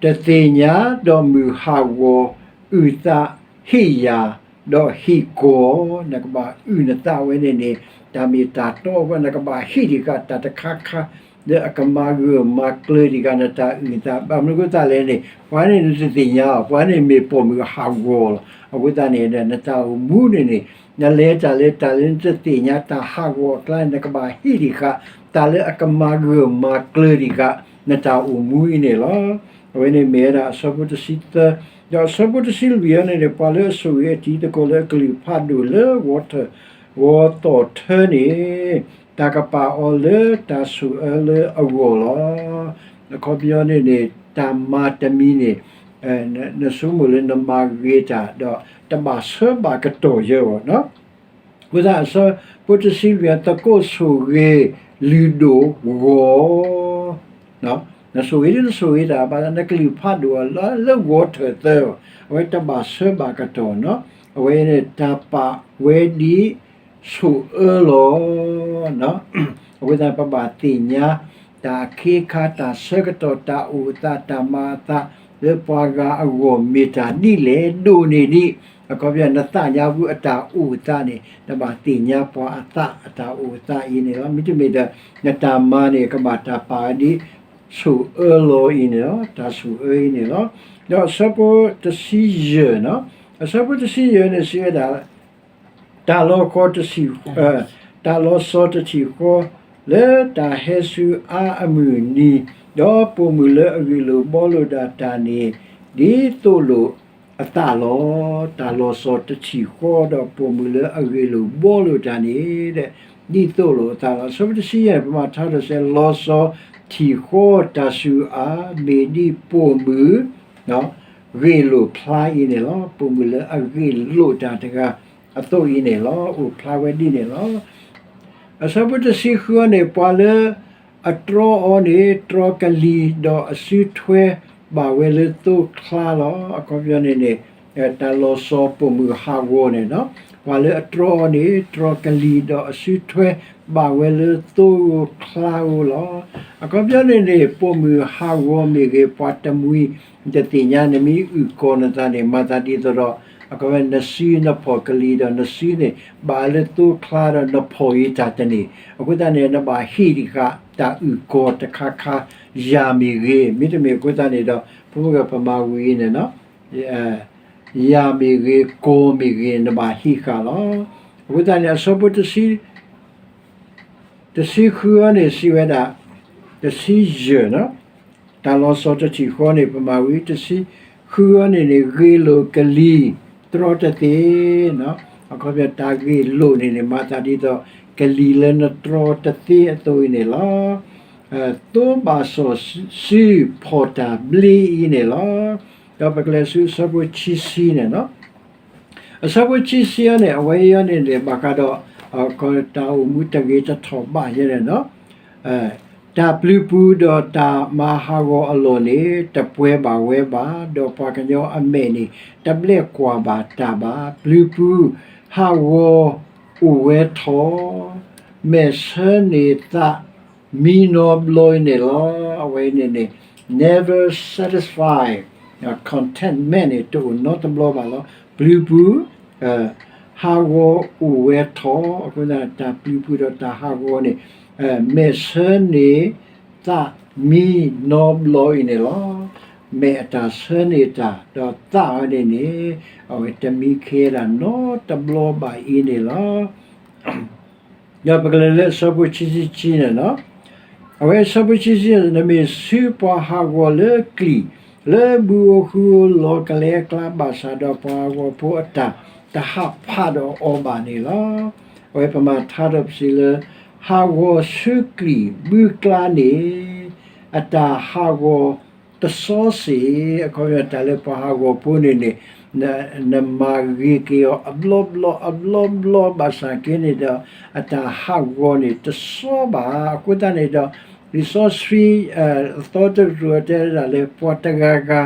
တသ့ၣ်ညါဒီးမုၢ်ဟးဂီၤ, အုၣ်သးဟ့ၣ်ယၤ, ဒီးဟ့ၣ်ကီၤ, နကဘၣ်အုၣ်နသးဝဲန့ၣ်န့ၣ် တၢ်မ့ၢ်တၢ်တီအဃိ နကဘၣ်ဟ့ၣ်ဒံးဃာ်တၢ်တခါခါ လၢအကမၤဂၢၢ်မၤကျၢၤဒံးဃာ်နတၢ်အုၣ်နသး, ဘၣ်မနုၤအဃိသတးလဲၣ်န့ၣ် ပှၤန့ၣ်နတသ့ၣ်ညါအီၤ, ပှၤန့ၣ်မ့ၢ်ပိာ်မုၣ်အဟးဂီၤလီၤ. အဃိသတးန့ၣ် နတၢ်အိၣ်မူန့ၣ်န့ၣ် နလဲၤတၢ်လၢတၢ်လၢနတသ့ၣ်ညါတၢ်ဟးဂီၤအကျါ နကဘၣ်ဟ့ၣ်ဒံးဃာ် တၢ်လၢအကမၤဂၢၢ်မၤကျၢၤဒံးဃာ် နတၢ်အိၣ်မူအံၤန့ၣ်လီၤ. အဝဲန့ၣ်မ့ၢ်ဝဲဒၣ်အဆၢဖိတဆံသၢ, ဒီးအဆၢဖိတဆံလွံၢ်အံၤန့ၣ်န့ၣ် ပှၤလၢအဆိၣ်ဂ့ၤအတံၤသကိးလၢအကလုၢ်ဖးဒိၣ်လၢ ဂီၤသီၣ်ထၢန့ၣ် တၢ်ကပာ်အီၤလၢတၢ်ဆိၣ်အၢလၢအဂီၢ်လီၤ. အခီပညီန့ၣ်န့ၣ် တၢ်မၤတမံၤန့ၣ် နဆိကမိၣ်လၢနမၤဂ့ၤတၢ် ဒီးတဘၣ်ဆၢဘၣ်ကတီၢ်ယၢအီၤ အဃိသတး အဆၢဖိတဆံလွံၢ် သကိးဆိၣ်ဂ့ၤလုၢ်ဒိၣ်ဂီၤ, နဆိၣ်ဂ့ၤဒ်နဆိၣ်ဂ့ၤတၢ် ဘၣ်ဆၣ်နကလုၢ်ဖးဒိၣ်အီၤလၢဂီၤထၢၣ်သၢ, အဝဲတဘၣ်ဆၢဘၣ်ကတီၢ်နီၤ, အဝဲန့ၣ်တၢ်ပာ်ဝဲဒ်ဆိၣ်အၢလီၤ. အဃိသတး ပဘၣ်သ့ၣ်ညါ တၢ်အခ့အခါ တၢ်ဆၢကတီၢ် တၢ်အိၣ်အသး တၢ်မၤအသး လၢပှၤဂၤအဂီၢ်မ့ၢ်တၢ်ဒ်လဲၣ် ဒိၣ်န့ၢ်ဒံး အခီပညီ နသးညါဝံအတၢ်အိၣ်အသးန့ၣ် နဘၣ်သ့ၣ်ညါပှၤအသးအတၢ်အိၣ်အသးအံၤန့ၣ်လီၤ. မ့တမ့ၢ်ဒီး နတၢ်မၤန့ၣ် ကဘၣ်တၢ်ပာ်ဝဲဒ် ဆိၣ်အၢလီၤအံၤန့ၣ်လီၤ. တၢ်ဆိၣ်အၢအံၤန့ၣ်လီၤ. ဒီးအဆၢဖိတဆံယဲၢ်နီၤ, အဆၢဖိတဆံယဲၢ်န့ၣ် စံးဝဲဒၣ် တၢ်လီၤဃီတထံၣ်, တၢ်လီၤစီၤတထံၣ်ဃီ လၢတၢ်ဟဲဆူအါအမုၢ်နံၤ, ဒီးပိာ်မုၣ်လၢအဂ့ၢ်လိာ်ဘှီလိာ်ဒၣ်တၢ်န့ၣ် ဒ်သိးလိာ်အသးလီၤ. တၢ်လီၤစီၤတထံၣ်ဃီ ဒီးပိာ်မုၣ်လၢအဂ့ၢ်လိာ်ဘှီလိာ်တၢ်န့ၣ် ဒ်သိးလိာ်အသးလီၤ. အဆၢဖိတဆံယဲၢ်န့ၣ် ပမၤထါဒီးစဲး လီၤစီၤထံၣ်ဃီတၢ်စူၤအါ မ့ၢ်ဒ်ပိာ်မုၣ် ဂ့ၢ်လိာ်ဖျါအံၤန့ၣ်လီၤ. ပိာ်မုၣ်လၢအဂ့ၢ်လိာ်တၢ်တဂၤအသိးအံၤန့ၣ်လီၤ. အိၣ်ဖျါဝဲဒ်န့ၣ်လီၤ. အဆၢဖိတဆံဃုန့ၣ် ပှၤလၢအတြီအီၤန့ၣ် တြီကလံၤ ဒီးအစုထွဲဘၣ်ဝဲလၢသိချါလီၤ. အခီပညီန့ၣ်န့ၣ် တၢ်လီၤစီၤပိာ်မုၣ်ဟးဂီၤန့ၣ်နီၤ, ပှၤလၢအတြီအီၤန့ၣ် တြီကလံၤ ဒီးအစုထွဲဘၣ်ဝဲလၢသိချါဧိၤလီၤ. အခီပညီန့ၣ်န့ၣ် ပိာ်မုၣ်ဟးဂီၤမ့ၢ်ဂ့ၤ ပှၤတမှံၤ နတသ့ၣ်ညါ နမ့ၢ်အုၣ်ကီၤနသးန့ၣ် မၤသးဒ်သိးဒီး အခီပညီ နစုနဖီၣ်ကလံၤဒီးနစုန့ၣ် ဘၣ်လၢသိချါဒီးနဖီၣ်အံၤတၢ်တန့ၢ် အဃိသတးန့ၣ် နဘၣ်ဟ့ၣ်ဒံးဃာ်တၢ်အုၣ်ကီၤတခါခါ ယၤမ့ၢ်ဂ့ၤ, မ့တမ့ၢ်အဃိသတးန့ၣ်ဒီး ဖိမုၣ်ဂၤပမၤဝံၤအံၤန့ၣ်နီၤ ယၤမ့ၢ်ဂ့ၤ ကီၤမ့ၢ်ဂ့ၤ နဘၣ်ဟ့ၣ်ဃာ်လီၤ. အဃိသတးန့ၣ် အဆၢဖိတဆံ တဆံဃုအံၤန့ၣ် စံးဝဲဒၣ် တဆံယဲၢ်နီၤ, တၢ်လီၤစီၤတထံၣ်ဃီန့ၣ် ပမၤဝံၤ တဆံဃုအံၤန့ၣ်န့ၣ် ဂ့ၢ်လိာ်ကလံၤ တြီတသ့နီၤ, အခီပညီ တၢ်ဂ့ၢ်လိာ်န့ၣ်န့ၣ် မၤသးဒ်သိး ကလံၤလၢနတြီတသ့အသိးအံၤန့ၣ်လီၤ. သိဘၣ်စီၣ်စုဖီၣ်တၢ်ဘျ့အံၤန့ၣ်လီၤ. ဒီးပကလဲၤဆူအဆၢဖိခံဆံန့ၣ်နီၤ အဆၢဖိခံဆံအံၤန့ၣ် အဝဲအံၤန့ၣ်န့ၣ် ဘၣ်ဃးဒီး တၢ်အိၣ်မူတဂ့ၤတထီၣ်ဘးယဲန့ၣ်နီၤ, တၢ်ပျုၤပူၤဒီးတၢ်မၤဟးဂီၤအလီၢ်န့ၣ် တပှဲၤဘၣ်ဝဲဘၣ်, ဒီးပှၤကညီအမဲာ်န့ၣ် တဘျဲးကွၢ်ဘၣ်တၢ်ဘၣ်. ပျုၤပူၤဟးဂီၤအိၣ်ဝဲထီၣ်, မဲာ်ဆၢန့ၢ်သးမံနီတဘျီအံၤန့ၣ်လီၤ. အဝဲန့ၣ်န့ၣ် never satisfy, contentment န့ၣ် တအိၣ်နီတဘျီဘၣ်လီၤ. ပျုၤပူၤ ဟးဂီၤအိၣ်ဝဲထီၣ်, အဃိသတး တၢ်ပျုၤပူၤဒီးတၢ်ဟးဂီၤန့ၣ် မဲာ်ဆၢန့ၢ်သးမံနီတဘျီအံၤန့ၣ်လီၤ. မဲာ်အတၢ်ဆၢန့ၢ်တၢ် ဒီးသးအီၤန့ၣ်န့ၣ် အဝဲတမံခ့ဒၣ်နီတဘျီဘၣ်အံၤန့ၣ်လီၤ. ဒီးပကလဲၤလၢအဆၢဖိခံဆံခံန့ၣ်လီၤ. အဝဲအဆၢဖိခံဆံ နမ့ၢ်စုပှၤဟးဂီၤလၢကျံၢ် လၢဘုဧိၤဟုဧိၤလီၤကလဲအကျါဘၣ်ဆၣ်ဒီး ပှၤဟးဂီၤဖိအတၢ်တဟးဖးဒီးအီၤဘၣ်န့ၣ်လီၤ. အဝဲပမၤထါဒီးပစံးလၢ ဟးဂီၤဆူကျံၢ်ဘုကျါန့ၣ် အတၢ်ဟးဂီၤတစီစ့ၢ်, အခီပညီတၢ်လၢပှၤဟးဂီၤဖိန့ၣ်န့ၣ် နမၤဂ့ၤက့ၤအီၤအဘျီဘျီ အဘျီဘျီဘၣ်ဆၣ်က့န့ၣ်ဒီး အတၢ်ဟးဂီၤန့ၣ်တစီဘၣ်. အဃိသတးန့ၣ်ဒီး လံာ်စီဆှံ အသီတရူးတဲဒၣ်လၢ ပှၤတဂၤဂၤ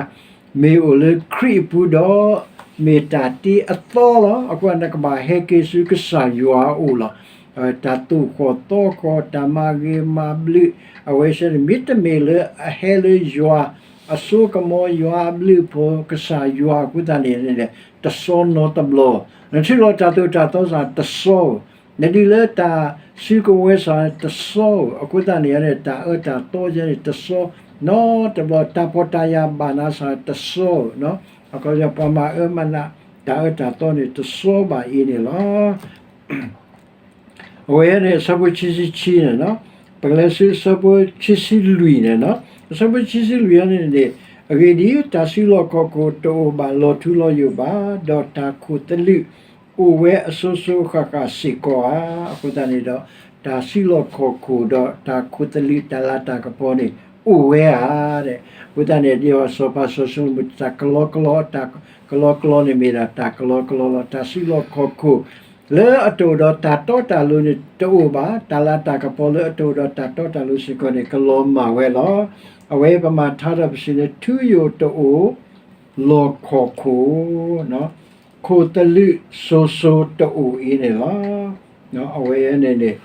မ့ၢ်အိၣ်လၢခရံာ်အပူၤဒီး မ့ၢ်တၢ်တ့အသီလီၤ. အဃိနကဘၣ်ဟဲက့ၤဆူကစၢ်ယွၤအအိၣ်လီၤ. တၢ်သိၣ်ဃီၣ်သီဃီၣ် တၢ်မၤဂ့ၤမၤဘျုး အဝဲစ့ၢ်န့ၣ် မ့တမ့ၢ်လၢအဟဲလၢယွၤအစိကမီၤ ယွၤအဘျုးအဖှိၣ် ကစၢ်ယွၤအဃိသတးန့ၣ် တစီနီတဘျီ, နထံၣ်လီၤတၢ်သိၣ်တၢ်သီစ့ၢ်တစီဧိၤ, နဒုးလၢတၢ်စုကဝဲၤစ့ၢ်တစီဧိၤ, အဃိသတးန့ၣ်န့ၣ် တၢ်အၢတၢ်သီယဲန့ၣ် တစီနီတဘျီ, တၢ်ဖှီၣ်တၢ်ယာ်ဘၣ်နၤစ့ၢ်တစီဧိၤ, အခီပညီပှၤမၤအၢမၤနး တၢ်အၢတၢ်သီန့ၣ် တစီဘၣ်အံၤန့ၣ်လီၤ. အဝဲန့ၣ် အဆၢဖိခံဆံခံန့ၣ်လီၤ. ပကလဲၤဆူအဆၢဖိခံဆံလွံၢ်န့ၣ်လီၤ. အဆၢဖိခံဆံလွံၢ်အံၤန့ၣ်န့ၣ်, အဂ့ၢ်ဒ်အံၤ, တၢ်စုလီၢ်ခီၣ်ခိၣ်တအိၣ်ဘၣ်လီၤထူလီၤယိာ်ဘၣ်, ဒီးတၢ်ခိၣ်သလုးအိၣ်ဝဲအစိၤစိၤအဃၣ်ဃၣ်စ့ၢ်ကီးဧါ. အဃိသတးန့ၣ်ဒီး တၢ်စုလီၢ်ခီၣ်ခိၣ်ဒီးတၢ်ခိၣ်သလုးတၢ်လၤတၢ်ကပီၤန့ၣ် အိၣ်ဝဲဧါ. အဃိသတးန့ၣ် ဒ်စီၤပၤစီၤၡလိၤမိၣ် တၢ်ကလီကလီ, တၢ်ကလီကလီန့ၣ်မ့ၢ်ဒၣ်တၢ်ကလီကလီလီၤ. တၢ်စုလီၢ်ခီၣ်ခိၣ် လၢအတအိၣ်ဒီးတၢ်တီတၢ်လိၤန့ၣ်တအိၣ်ဘၣ်, တၢ်လၤတၢ်ကပီၤလၢအတအိၣ်ဒီးတၢ်တီတၢ်လိၤစ့ၢ်ကီးန့ၣ် ကလီၤမၢ်ဝဲလီၤ. အဝဲပမၤထါဒီးပစံးန့ၣ် ထူယိာ်တအိၣ် လီၢ်ခီၣ်ခိၣ်, ခိၣ်သလုးစိၤစိၤတအိၣ်အံၤန့ၣ်လီၤ. အဝဲန့ၣ်န့ၣ်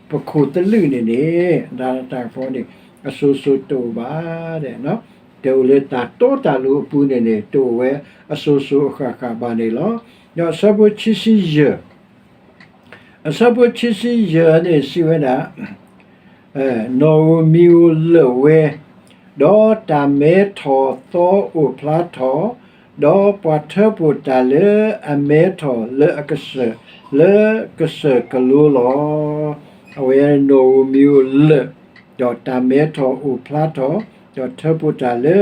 ပခိၣ်သလုးန့ၣ်န့ၣ် တၢ်လၤတၢ်ကပီၤန့ၣ် အစိၤစိၤတအိၣ်ဘၣ်, တအိၣ်လၢတၢ်တီတၢ်လိၤအပူၤန့ၣ်န့ၣ် တအိၣ်ဝဲအစိၤစိၤအဃၣ်ဃၣ်ဘၣ်န့ၣ်လီၤ. ဒီးအဆၢဖိခံဆံယဲၢ်, အဆၢဖိခံဆံယဲၢ်န့ၣ်စံးဝဲဒၣ် နီၣ်ဧိၤမံၤဧိၤလၢာ်ဝဲ, ဒီးတၢ်မဲထီၣ်သီအိၣ်ဖျါထီၣ်, ဒီးပှၤထၢဖှိၣ်တၢ်လၢအမဲထီၣ်လၢအကစၢၢ်, လၢကစၢၢ်ကလိလီၤ. အဝဲနီၣ်ဧိၤမံၤဧိၤလၢာ်, ဒီးတၢ်မဲထီၣ်အိၣ်ဖျါထီၣ်, ဒီးထၢဖှိၣ်တၢ်လၢ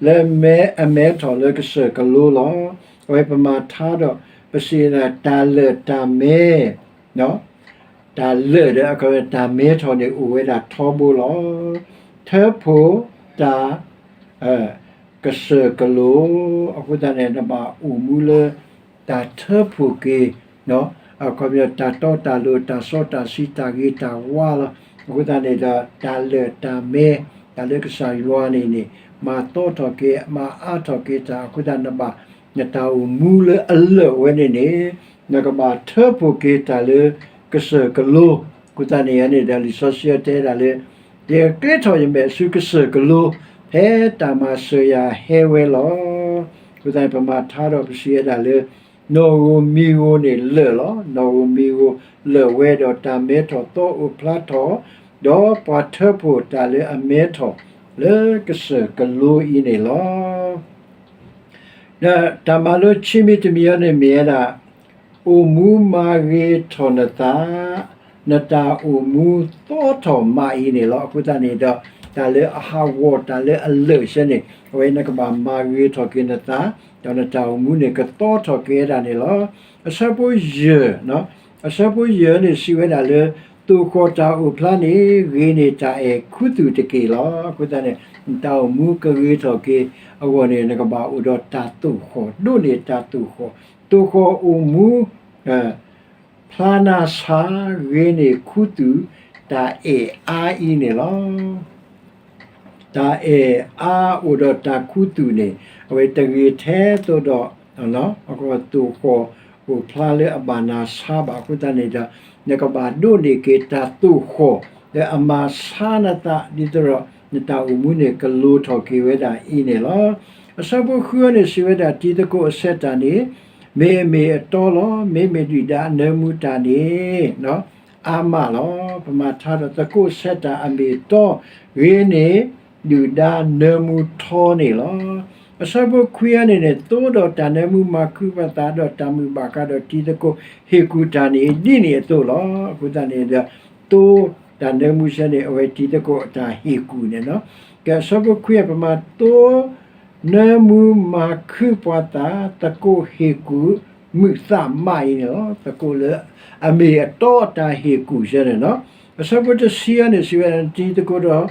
လၢမဲအမဲထီၣ်လၢကစၢၢ်ကလိလီၤ. အဝဲပမၤထါဒီး ပစံးဒၣ်တၢ်လၢာ်တၢ်မဲ, တၢ်လၢာ်ဒီး တၢ်မဲထီၣ်န့ၣ်အိၣ်ဝဲဒၣ်ထီဘိလီၤ. ထၢဖှိၣ်တၢ် ကစၢၢ်ကလိ, အဃိသတးန့ၣ် နဘၣ်အိၣ်မူလၢ တၢ်ထၢဖှိၣ်က့ၤ အခီပညီတၢ်တီတၢ်လိၤ တၢ်စီတၢ်ဆှံ တၢ်ဂ့ၤတၢ်ဝါလီၤ. အဃိသတးန့ၣ်ဒီး တၢ်လၢာ်တၢ်မဲ တၢ်လၢကစၢ်ယွၤန့ၣ်န့ၣ် မၤသီထီၣ်က့ၤ မၤအါထီၣ်က့ၤတၢ် အဃိသတးနဘၣ် နတၢ်အိၣ်မူလၢအလၢာ်ဝဲန့ၣ်န့ၣ် နကဘၣ်ထၢဖှိၣ်က့ၤတၢ်လၢကစၢၢ်ကလိ. အဃိသတးန့ၣ်န့ၣ်ဒီး လံာ်စီဆှံတဲဒၣ်လၢ ယကျဲထီၣ်ယမဲာ်ဆူကစၢၢ်ကလိ ဖဲတၢ်မၤစၢၤယၤဟဲဝဲလီၤ. အဃိသတးန့ၣ် ပမၤထါဒီးပစံးဝဲဒၣ်လၢ နီၣ်ဧိၤမံၤဧိၤန့ၣ်လၢာ်လီၤ. နီၣ်ဧိၤမံၤဧိၤလၢာ်ဝဲဒီးတၢ်မဲထီၣ်သီအိၣ်ဖျါထီၣ်, ဒီးပှၤထၢဖှိၣ်တၢ်လၢအမဲထီၣ်လၢကစၢၢ်ကလိအံၤန့ၣ်လီၤ. ဒီးတၢ်မၤလိခံမံၤတမံၤအံၤန့ၣ်မ့ၢ်ဝဲဒၣ် အိၣ်မူမၤဂ့ၤထီၣ်နသး, နတၢ်အိၣ်မူသီထီၣ်မးအံၤန့ၣ်လီၤ. အဃိသတးန့ၣ်ဒီး တၢ်လၢအဟးဂီၤတၢ်လၢအလၢာ်ဆၢန့ၣ် အဝဲနကဘၣ်မၤဂ့ၤထီၣ်က့ၤနသး, ဒီးနတၢ်အိၣ်မူန့ၣ်ကသီထီၣ်က့ၤဝဲဒၣ်န့ၣ်လီၤ. အဆၢဖိယဲၢ်, အဆၢဖိယဲၢ်န့ၣ်စံးဝဲဒၣ်လၢ သိၣ်ဃီၣ်တၢ်အိၣ်ဖျါန့ၣ် ဂ့ၤန့ၢ်တၢ်အဲၣ်ခူသူၣ်တက့ၢ်လီၤ. အဃိသတးန့ၣ် နတၢ်အိၣ်မူကဂ့ၤထီၣ်က့ၤအဂီၢ်န့ၣ် နကဘၣ်အိၣ်ဒီးတၢ်သိၣ်ဃီၣ်, ဒိးန့ၢ်တၢ်သိၣ်ဃီၣ်, သိၣ်ဃီၣ်အိၣ်မူ ဖျါနၤဆါ ဂ့ၤန့ၢ်ခူသူၣ် တၢ်အဲၣ်အါအံၤန့ၣ်လီၤ. တၢ်အဲၣ်အါအိၣ်ဒီးတၢ်ခူသူၣ်န့ၣ် အဝဲတဂ့ၤထဲသိးဒီး သိၣ်ဃီၣ်အိၣ်ဖျါလၢအဘၣ်နၤဆါဘၣ်. အဃိသတးန့ၣ်ဒီး နကဘၣ်ဒိးန့ၢ်က့ၤတၢ်သိၣ်ဃီၣ် လၢအမၤဆါနသး ဒ်သိးဒီးနတၢ်အိၣ်မူန့ၣ် ကလိၤထီၣ်က့ၤဝဲဒၣ်အံၤန့ၣ်လီၤ. အဆၢဖိဃုန့ၣ် စံးဝဲဒၣ် တံၤသကိးအဆဲးတၢ်န့ၣ် မ့ၢ်အမ့ၢ်အတီလီၤ. မ့မ့ၢ်ဒုၣ်ဒါအနၢမူတၢ်န့ၣ် အါမးလီၤ. ပမၤထါဒီးသကိးဆဲးတၢ်အမ့ၢ်အတီ ဂ့ၤန့ၢ် ဒုၣ်ဒါနၢမူထီန့ၣ်လီၤ. အဆၢဖိခွံအံၤန့ၣ်န့ၣ် သိဒီးတၢ်နၢမူမၤခုပသး ဒီးတၢ်မုာ်ဘၣ်ဃးဒီးတံၤသကိးဟ့ၣ်ကူၣ်တၢ်န့ၣ် ဒ်န့ၣ်အသိးလီၤ. အဃိသတးန့ၣ်ဒီး သိတၢ်နၢမူဆၢန့ၣ် အဝဲတံၤသကိးအတၢ်ဟ့ၣ်ကူၣ်န့ၣ်လီၤ. ကဲ အဆၢဖိခွံ ပမၤသိ နၢမူမၤခုပှၤသး သကိးဟ့ၣ်ကူၣ် မုာ်သးမးအံၤန့ၣ်လီၤ. သကိးလၢအမ့ၢ်အတီအတၢ်ဟ့ၣ်ကူၣ်ဆၢန့ၣ်လီၤ. အဆၢဖိတဆံအံၤန့ၣ် စံးဝဲ နတံၤသကိးဒီး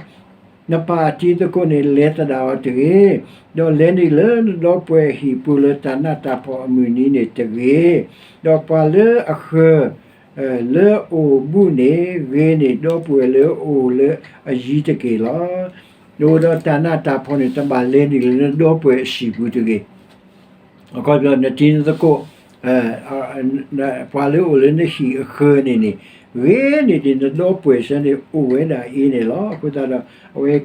နပၢ်အတံၤသကိးန့ၣ် လဲၤသဒၣ်အီၤတဂ့ၤ, ဒီးလဲၤနုာ်လၢနဒီပုၢ်ဝဲၢ်အဟံၣ်ပူၤလၢတၢ်နးတၢ်ဖှီၣ်အမုၢ်နံၤန့ၣ်တဂ့ၤ, ဒီးပှၤလၢအဃၢၤ လၢအအိၣ်ဘူးန့ၣ် ဂ့ၤန့ၢ်ဒီပုၢ်ဝဲၢ်လၢအအိၣ်လၢအယံၤတက့ၢ်လီၤ. နအိၣ်ဒီးတၢ်နးတၢ်ဖှီၣ်န့ၣ် တဘၣ်လဲၤနုာ်လၢနဒီပုၢ်ဝဲၢ်အဟံၣ်ပူၤတဂ့ၤ. အခီပညီ နတံၤနသကိး ပှၤလၢအအိၣ်လၢနဟံၣ်အဃၢၤန့ၣ်န့ၣ် ဂ့ၤန့ၢ်ဒံးနဒီပုၢ်ဝဲၢ်ဆၢန့ၣ် အိၣ်ဝဲဒၣ်အံၤန့ၣ်လီၤ. အဃိသတးဒီး အဝဲ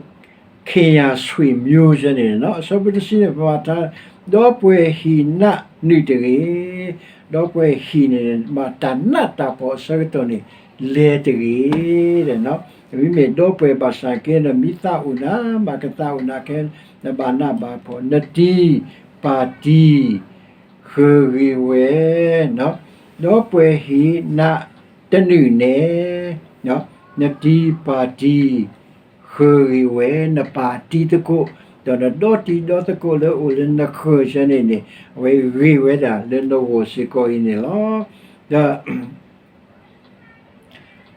ခ့ၣ်ယၢ်ဆွံၣ်မၠိဆၢန့ၣ်လီၤ. အဆၢဖိတဆံန့ၣ် ပမၤထါ ဒီပုၢ်ဝဲၢ်ဟံၣ်နးနုာ်တဂ့ၤ. ဒီပုၢ်ဝဲၢ်ဟံၣ်န့ၣ် မ့ၢ်တၢ်နးတၢ်ဖှီၣ်အဆၢကတီၢ်န့ၣ် လဲၤတဂ့ၤ. မ့မ့ၢ်ဒီပုၢ်ဝဲၢ်ဘၣ်ဆၣ်က့ နမ့ၢ်သးအိၣ်နၤ မ့ၢ်ကသးအိၣ်နၤခဲ နဘၣ်နးဘၣ်ဖှီၣ် နတံၤပၢ်တံၤ ဃၢၤဂ့ၤဝဲ, ဒီပုၢ်ဝဲၢ်ဟံၣ်နးတနုာ်နဲ, နတံၤပၢ်တံၤ ဃၢၤဂ့ၤဝဲ, နပၢ်တံၤသကိး ဒီးနဒီတံၤဒီသကိးလၢအိၣ်လၢနဃၢၤဆၢန့ၣ်န့ၣ် အဝဲဂ့ၤဝဲဒၣ်လၢနဂီၢ်စ့ၢ်ကီးအံၤန့ၣ်လီၤ. ဒီး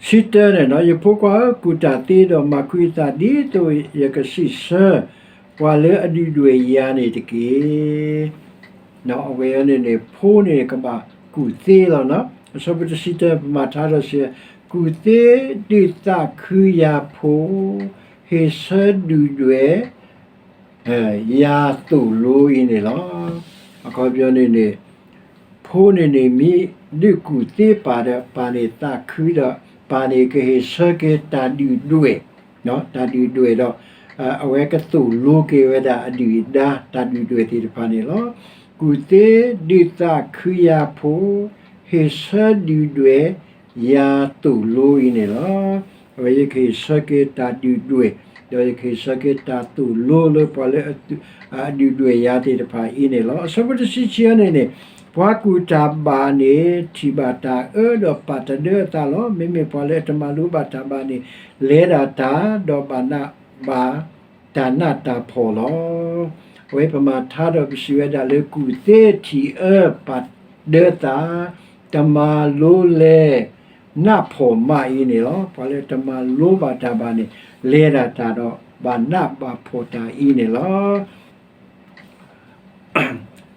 ဆံတၢန့ၣ် ယဖိခွါဧၢ, ကူၣ်တၢ်သ့ဒီးမၤခုယသး ဒ်သိးယကစံးဆၢ ပှၤလၢအဒုၣ်ဒွဲၣ်ယၤန့ၣ်တက့ၢ်. အဝဲန့ၣ်န့ၣ် ဖိန့ၣ်ကဘၣ်ကူၣ်သ့လီၤ. အဆၢဖိတဆံတၢ ပမၤထါဒီးစံး, ကူၣ်သ့ဒုးသးခုယၤဖိ, ဟ့ၣ်ဆၢဒုၣ်ဒွဲၣ် ယၤသိၣ်လိအံၤန့ၣ်လီၤ. အခီပညီန့ၣ်န့ၣ် ဖိန့ၣ်န့ၣ် မ့ၢ်ဒုးကူၣ်သ့ပၢ်ဒီး ပၢ်န့ၣ်သးခုဒီး ပၢ်န့ၣ်ကဟ့ၣ်ဆၢက့ၤတၢ်ဒုၣ်ဒွဲၣ်, တၢ်ဒုၣ်ဒွဲၣ်ဒီး အဝဲကသိၣ်လိက့ၤဝဲဒၣ်အဒုၣ်အဒါ တၢ်ဒုၣ်ဒွဲၣ်သ့ၣ်တဖၣ်န့ၣ်လီၤ. ကူၣ်သ့ဒုးသးခုယၤဖိ, ဟ့ၣ်ဆၢဒုၣ်ဒွဲၣ် ယၤသိၣ်လိအံၤန့ၣ်လီၤ. အဝဲယကဟ့ၣ်ဆၢက့ၤတၢ်ဒုၣ်ဒွဲၣ်, ဒီးယကဟ့ၣ်ဆၢက့ၤတၢ်သိၣ်လိလၢပှၤလၢအဒုၣ်ဒွဲၣ်ယၤသ့ၣ်တဖၣ်အံၤန့ၣ်လီၤ. အဆၢဖိတဆံခံန့ၣ်န့ၣ်, ပှၤကူၣ်တၢ်ဘၣ်န့ၣ် ထံၣ်ဘၣ်တၢ်အၢဒီးပာ်တဒၢအသးလီၤ. မ့မ့ၢ်ပှၤလၢအတမၤလိဘၣ်တၢ်ဘၣ်န့ၣ် လဲၤဒၣ်တၢ် ဒီးဘၣ်နးဘၣ် တၢ်နးတၢ်ဖှီၣ်လီၤ. အဝဲပမၤထါဒီးပစံးဝဲဒၣ်လၢ ကူၣ်သ့ထံၣ်အၢပာ်ဒၢသး, တမၤလိလဲၤနးဖှီၣ်မးအံၤန့ၣ်လီၤ. ပှၤလၢတမၤလိဘၣ်တၢ်ဘၣ်န့ၣ် လဲၤဒၣ်တၢ်ဒီး ဘၣ်နးဘၣ်ဖှီၣ်တၢ်အံၤန့ၣ်လီၤ.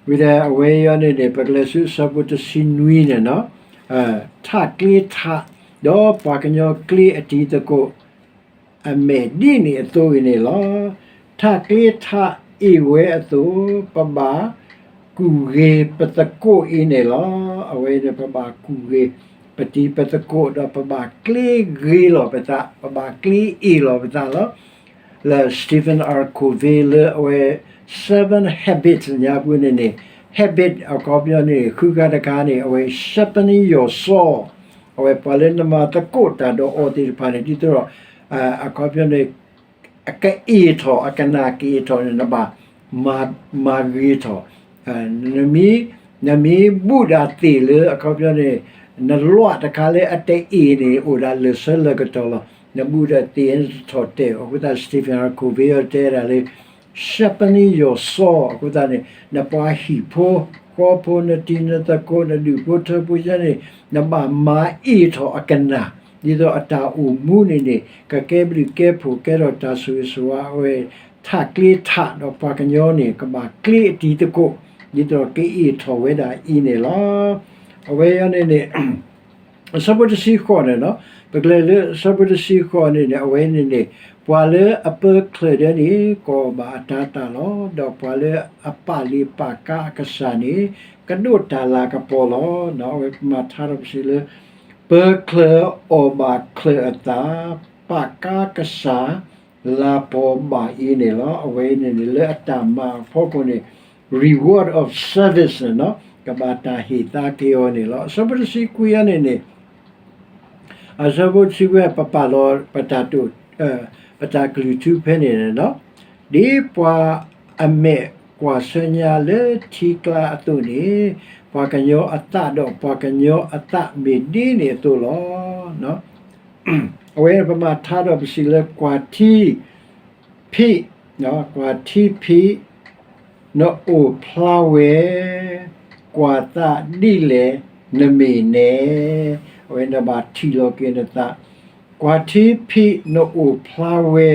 ဝံၤဒီးအဝဲအံၤန့ၣ်န့ၣ် ပကလဲၤဆူအဆၢဖိတဆံနွံန့ၣ်လီၤ. ထးကျ့ထး, ဒီးပှၤကညီကျ့အတံၤသကိး အမဲာ်ဒ်န့ၣ်အသိးအံၤန့ၣ်လီၤ. ထးကျ့ထးအ့ၣ်ဝဲအသိး ပဘၣ်ကူၣ်ဂ့ၤပသကိးအံၤန့ၣ်လီၤ. အဝဲန့ၣ် ပဘၣ်ကူၣ်ဂ့ၤ ပတံၤပသကိး ဒီးပဘၣ်ကျ့ဂ့ၤလီၤပသး, ပဘၣ်ကျ့အ့ၣ်လီၤပသးလီၤ. လၢ Stephen R Covey လၢအဝဲ Seven Habits ညါပူၤန့ၣ်န့ၣ် habit အခီပညီန့ၣ် ဃုခါတခါန့ၣ် အဝဲ sharpening your saw အဝဲပှၤလၢနမၤသကိးတၢ်ဒီးအီၤသ့ၣ်တဖၣ်န့ၣ် ဒ်သိးဒီး အခီပညီန့ၣ် အကအ့ၣ်ထီၣ် အကနၣ်ကအ့ၣ်ထီၣ်န့ၣ် နဘၣ်မၤဂ့ၤထီၣ်, နမ့ၢ် နမ့ၢ်ဘူးဒၣ်သ့ၣ်လၢ အခီပညီန့ၣ် နလွးတခါလၢအတအ့ၣ်န့ၣ် အိၣ်ဒၣ်လၢာ်ဆၢလၢာ်ကတီၢ်လီၤ. နဘူးဒၣ်သ့ၣ်တထီၣ်တဲာ် အဃိသတး Stephen R Covey တဲဒၣ်လၢ sharpening your saw အဃိသတးန့ၣ် နပှၤဟံၣ်ဖိဃီဖိ နတံၤနသကိး နဒူၣ်ဖိထၢဖိယဲန့ၣ် နဘၣ်မၤအ့ၣ်ထီၣ်အကနၣ် ဒ်သိးအတၢ်အိၣ်မူန့ၣ်န့ၣ် ကကဲဘျုးကဲဖှိၣ် ကဲထီၣ်တၢ်ဆိၣ်ဂ့ၤဆိၣ်ဝါ အဝဲထးကျ့ထးဒီးပှၤကညီန့ၣ် ကဘၣ်ကျ့အတံၤသကိး ဒ်သိးကအ့ၣ်ထီၣ်ဝဲဒၣ်အံၤန့ၣ်လီၤ. အဝဲအံၤန့ၣ်န့ၣ် အဆၢဖိတဆံဃိးန့ၣ်လီၤ. ပကလဲၤလၢအဆၢဖိတဆံဃိးန့ၣ်န့ၣ် အဝဲန့ၣ်န့ၣ် ပှၤလၢအပၢချၢၣ်ဒၢန့ၣ် ကအီၣ်ဘၣ်အတၤသၣ်လီၤ. ဒီးပှၤလၢအပာ်လုၢ်ပာ်ကါအကစၢ်န့ၣ် ကဒိးတၢ်လၤကပီၤလီၤ. အဝဲပမၤထါထီၣ်ပစံးလၢ ပၢၤချၢၣ်အီၣ်ဘၣ်ချၢၣ်အသး, ပာ်ကါကစၢ်လၤပီၤဘၣ်အံၤန့ၣ်လီၤ. အဝဲန့ၣ်န့ၣ် လၢအတၢ်မၤအဖီခိၣ်န့ၣ် reward of service န့ၣ်လီၤ, ကဘၣ်တၢ်ဟ့ၣ်သါက့ၤအီၤန့ၣ်လီၤ. အဆၢဖိတဆံခွံအံၤန့ၣ်န့ၣ် အဆၢဖိတဆံခွံ ပပာ်လီၤ ပတၢ်တိာ် ပတၢ်ကလုၢ်ထူဖဲန့ၣ်န့ၣ်လီၤ. ဒ်ပှၤအမဲာ်ကွၢ်ဆၢညါလၢထံကျါအသိးန့ၣ်, ပှၤကညီအသးဒီးပှၤကညီအသးမ့ၢ်ဒ်န့ၣ်အသိးလီၤ. အဝဲပမၤထါဒီးပစံးလၢကွၢ်ထံဖံး, ကွၢ်ထံဖံး, နအိၣ်ဖျါဝဲ, ကွၢ်သးဒ်လဲၣ်နမ့ၢ်နဲ, အဝဲနဘၣ်ထံၣ်လီၤက့ၤနသး, ကွၢ်ထံဖံး နအိၣ်ဖျါဝဲ,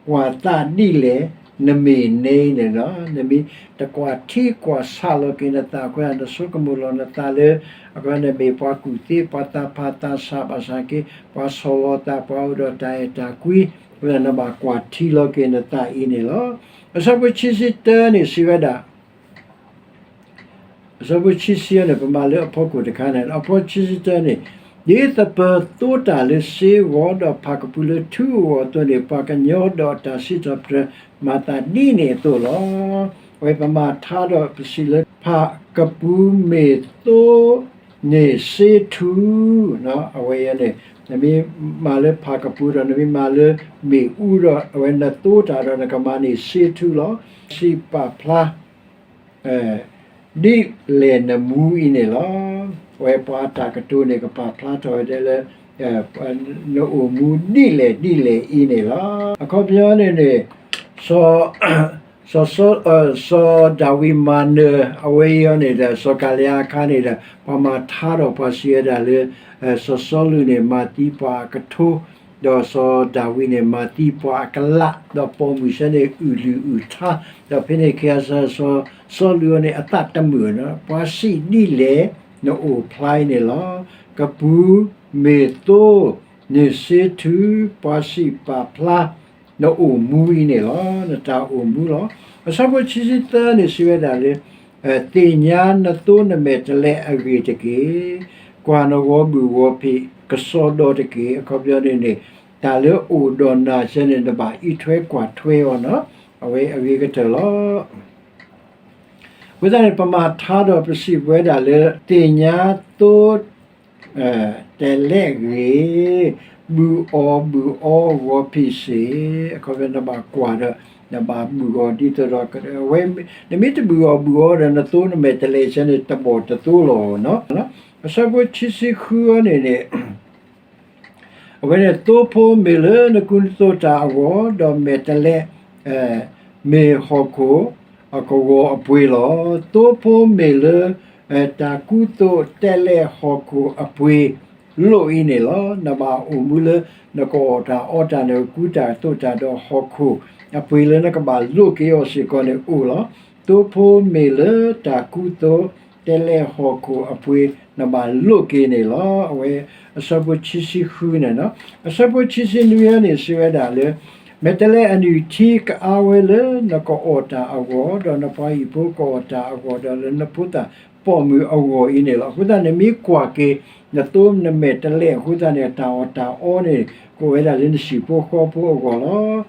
ကွၢ်သးဒ်လဲၣ်နမ့ၢ်နဲအံၤန့ၣ်လီၤ. နမ့ၢ်တကွၢ်ထံကွၢ်ဆးလီၤက့ၤနသးအဃိ နဆိကမိၣ်လီၤနသးလၢ အဃိနမ့ၢ်ပှၤကူၣ်သ့ ပှၤသးဖးသးဆးဘၣ်ဆၣ်က့ ပှၤဆီၣ်လီၤသး ပှၤအိၣ်ဒီးတၢ်အဲၣ်တၢ်ကွံ, အဃိနဘၣ်ကွၢ်ထံလီၤက့ၤနသးအံၤန့ၣ်လီၤ. အဆၢဖိခံဆံတၢန့ၣ်စံးဝဲဒၣ် အဆၢဖိခံဆံန့ၣ် ပမၤလၢအဖီခိၣ်တခါန့ၣ် အဆၢဖိခံဆံတၢန့ၣ်, ဒ်သပၢၤသိတၢ်လၢစ့အဂီၢ် ဒီးဖးကပူၤလၢထူအဂီၢ်အသိးန့ၣ်, ပှၤကညီဒီးအတၢ်စံးထီၣ်ပတြၢၤမၤသးဒ်န့ၣ်အသိးလီၤ. အဝဲပမၤထါဒီးပစံးလၢ ဖးကပူၤမ့ၢ်သိန့ၣ်စ့ထူ, အဝဲန့ၣ် နမ့ၢ်မၤလၢဖးကပူၤဒီး နမ့ၢ်မၤလၢမ့ၣ်အူဒီး အဝဲနသိတၢ်ဒီး နကမၤန့ၢ်စ့ထူလီၤ. ပှၤစံးပာ်ဖျါ ဒ်လဲၣ်နမူအံၤန့ၣ်လီၤ. အဝဲပှၤအတၢ်ကတိၤန့ၣ် ကပာ်ဖျါထီၣ်ဝဲဒၣ်လၢ နအိၣ်မူဒ်လဲၣ်ဒ်လဲၣ်အံၤန့ၣ်လီၤ. အခီပညီန့ၣ်န့ၣ် စီၤ စီၤ စီၤဒၤဝံးမၤနၢၤ အဝဲအံၤန့ၣ်ဒီး စီၤကၤလံယါအခါန့ၣ်ဒီး ပှၤမၤထါဒီးပှၤစံးဝဲဒၣ်လၢ စီၤစီလူးန့ၣ် မၤသံပှၤအကထိ ဒီးစီၤဒၤဝံးန့ၣ် မၤသံပှၤအကလး ဒီးပိာ်မုၣ်ဆၢန့ၣ် အုၣ်လုၢ်အုၣ်ထါ, ဒီးဖဲန့ၣ်အခါ စီၤစီလူးန့ၣ် အသးတမုာ်နီၤ, ပှၤစံးဒ်လဲၣ် နအိၣ်ဖျါအံၤန့ၣ်လီၤ. ကပူၤမ့ၢ်သိ န့ၣ်စ့ထူ, ပှၤစံးပာ်ဖျါ နအိၣ်မူအံၤန့ၣ်လီၤ, နတၢ်အိၣ်မူလီၤ. အဆၢဖိခံဆံသၢန့ၣ် စံးဝဲဒၣ်လၢ သ့ၣ်ညါနသိနမဲာ်တလဲအဂ့ၢ်တက့ၢ်. ကွၢ်နဂီၤဘုၣ်ဂီၤဖံးကစီဒီတက့ၢ်. အခီပညီန့ၣ်န့ၣ် တၢ်လၢအိၣ်ဒီးနၤစဲန့ၣ် နဘၣ်အံးထွဲကွၢ်ထွဲအီၤနီၤ, အဝဲအဂ့ၤကတၢၢ်လီၤ. အဃိသတးန့ၣ် ပမၤထါဒီးပစံးပဝဲဒၣ်လၢ သ့ၣ်ညါသိ တလဲအဂ့ၢ်, ဘုၣ်အီၣ်ဘုၣ်အီဂီၤဖံးစ့ၢ်, အခီပညီနဘၣ်ကွၢ်ဒီး နဘၣ်ဘုၣ်အီၣ်ဒ်သိးဒီး အဝဲ နမ့ၢ်တဘုၣ်အီၣ်ဘုၣ်အီဒီး နသိနမဲာ်တလဲဆဲန့ၣ် တဘီၣ်တသိလီၤနီၤ. အဆၢဖိခံဆံဃုအံၤန့ၣ်န့ၣ် အဝဲန့ၣ် သိဖိမ့ၢ်လၢနကူနသိတၢ်အဂီၢ်, ဒီးမဲာ်တလဲ မ့ၢ်ဟီၣ်ခိၣ်အကဝီၤအပှ့ၤလီၤ. သိဖိမ့ၢ်လၢ တၢ်ကူသိးတဲလဲဟီၣ်ခိၣ်အပှ့ၤလိၣ်အံၤန့ၣ်လီၤ. နဘၣ်အိၣ်မူလၢ နကအီၣ်တၢ်အီတၢ် နကကူတၢ်သိးတၢ်ဒီးဟီၣ်ခိၣ်အပှ့ၤလၢနကဘၣ်လိးက့ၤအီၤစ့ၢ်ကီးန့ၣ်အိၣ်လီၤ. သိဖိမ့ၢ်လၢတၢ်ကူသိး တဲလဲဟီၣ်ခိၣ်အပှ့ၤ နဘၣ်လိးက့ၤန့ၣ်လီၤ. အဝဲအဆၢဖိခံဆံဃုန့ၣ်နီၤ. အဆၢဖိခံဆံနွံအံၤန့ၣ် စံးဝဲဒၣ်လၢ မဲာ်တဲးလဲးအနုၢ်ထံကအါဝဲလၢနကအီၣ်တၢ်အဂီၢ်, ဒီးနပှၤဟံၣ်ဖိကအီၣ်တၢ်အဂီၢ်, ဒီးလၢနဖိသၣ်ပိာ်မုၣ်အဂီၢ်အံၤန့ၣ်လီၤ. အဃိသတးန့ၣ်မ့ၢ်ကွၢ်က့ၤ နသိနမဲာ်တဲးလဲးအဃိသတးန့ၣ် တၢ်အီၣ်တၢ်အီန့ၣ် ကအိၣ်ဝဲဒၣ်လၢနဟံၣ်ဖိဃီဖိအဂီၢ်လီၤ.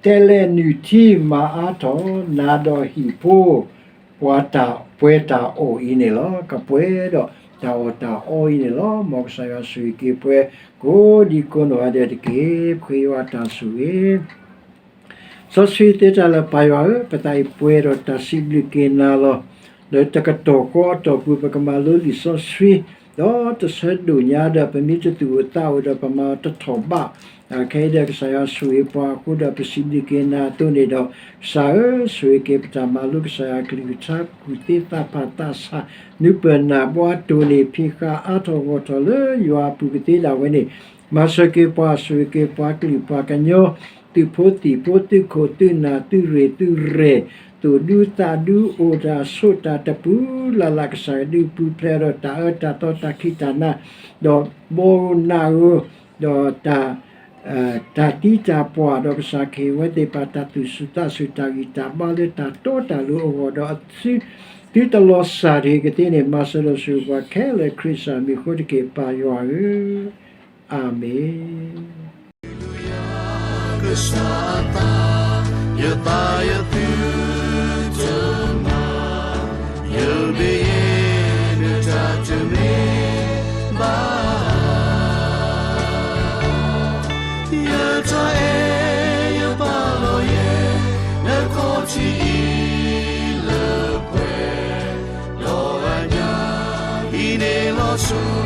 တဲးလဲးနုၢ်ထံမၤအါထီၣ် နၤဒီးဟံၣ်ဖိ ပှၤတၢ်ပှဲၤတၢ်အီၣ်အံၤန့ၣ်လီၤ. ကပှဲၤဒီးတၢ်အီၣ်တၢ်အီအံၤန့ၣ်လီၤ. မ်ကစၢ်ယွၤဆိၣ်ဂ့ၤက့ၤပှၤ ကိးဒံကိးနီၢ်ဂၤဒဲးတက့ၢ်. ပဃ့ယွၤတၢ်ဆိၣ်ဂ့ၤ စီဆှံသ့တၢ်လၢပၢ်ယွၤဧၢ, ပသးအံၤပှဲၤဒီးတၢ်စံးဘျုးက့ၤနၤလီၤ. လၢတကတီၢ်ဃီအတီၢ်ပူၤ ပကမၤလိလံာ်စီဆှံ ဒီးတဆၢဒိၣ်ညါဒီး ပမ့ၢ်တသူၣ်အိၣ်သးအိၣ်ဒီး ပမၤတထီၣ်ဘး. ခဲအံၤဒီးကစၢ်ယွၤဆိၣ်ဂ့ၤပှၤအဃိဒီး ပစံးဘျုးက့ၤနၤအသိးန့ၣ်ဒီး ကစၢ်ဧၢ, ဆိၣ်ဂ့ၤက့ၤပတၢ်မၤလိကစၢ်ယွၤကလုၢ်ကထါ ကူၣ်သ့သးဖးသးဆး နုၢ်ပၢၢ်နၢ်ဘှါတိၢ်န့ၢ် ဖံးဃာ်အါထီၣ်ဂီၢ်ထီၣ်လၢယွၤအပူၤကသ့ဒၣ်ဝဲန့ၣ် မၤစၢၤက့ၤပှၤ ဆိၣ်ဂ့ၤက့ၤပှၤကလုာ်ပှၤကညီ သုးဖိသံၣ်ဖိ သုးခိၣ်သုးနၢ် သုးရ့ၣ်သုးရဲၣ် သိၣ်ဒူသးဒူအိၣ်တၢ်ဆိးတၢ်တပူၤလၢ်လၢ် ကစၢ်ယွၤဒုးပူၤဖျဲးဒီးတၢ်အၢတၢ်သီတၢ်ခံးတၢ်နၤ ဒီးဘီဧိၤနးဧိၤ ဒီးတၢ် တၢ်သံတၢ်ပှၢ်ဒီး ကစၢ်ခ့ၣ်ဝဲသ့ၣ်တဖၣ် တၢ်သူၣ်ဆူၣ်သးဆူၣ် တၢ်ဂံၢ်တၢ်ဘါလၢတၢ်တီတၢ်လိၤအဂီၢ်ဒီး အစု သုတလီၤစၢ်တဂ့ၤကသ့န့ၣ် မၤစၢၤဒီးဆိၣ်ဂ့ၤပှၤခဲလၢာ်ခရံာ်စၢ်မံၤအဃိတက့ၢ် ပၢ်ယွၤဧၢ, အၤမ့ၣ်. ကစၢ်အသး, ယသးယသုတမၤ, ယမ့ၢ်ယဲနတၢ်တမ့ၢ်ဘၣ်. ယတၢ်အဲၣ်ယပာ်လီၤယဲ, နခီၣ်ထံးအံၤလၢပှဲၤ, ဒီးအညၣ်အံၤန့ၣ်လီၤဆီ